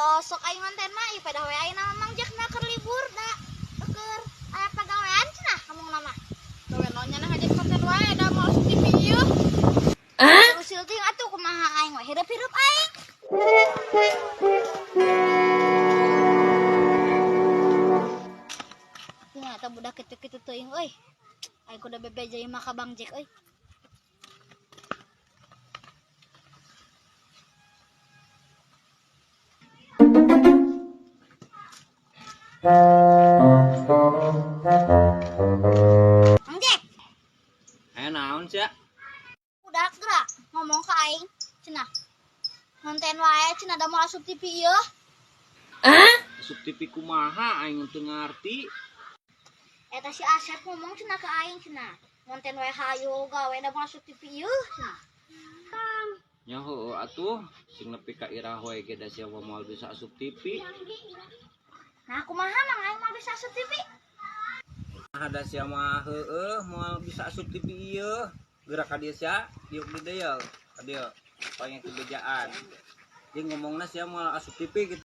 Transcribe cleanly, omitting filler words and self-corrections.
Sok aing ngonten mah ieu pedah we ayeuna mah Mang Jack na keur libur da. Keur aya pagawean cenah ngomongna mah. Gawe naon nya nah ngajen konten wae da moal asup TV ieu. Usil teuing atuh kumaha aing we hirup-hirup aing. Tinggal eta budak kitu-kitu teuing euy. Aing kudu bebeja ieu mah ka Bang Jack euy. Bang Jack, Aya naon sia? Budak gerak ngomong ka aing cenah. Ngonten wae cenah da moal asup TV ieu. Asup TV kumaha aing teu ngarti. Eta si Asep ngomong cenah ka aing cenah. Ngonten wae hayo gawe da moal asup TV ieu cenah. Nya heueuh atuh sing nepi ka irah we ge da sia mah moal bisa asup TV. Nah, kumaha Mang aing moal bisa asup TV? Nah, da sia mah heueuh moal bisa asup TV ieu. Gerak ka dieu sia, diuk di dieu. Ka dieu. Pangnya bejaan. Jeung ngomongna sia moal asup TV gitu.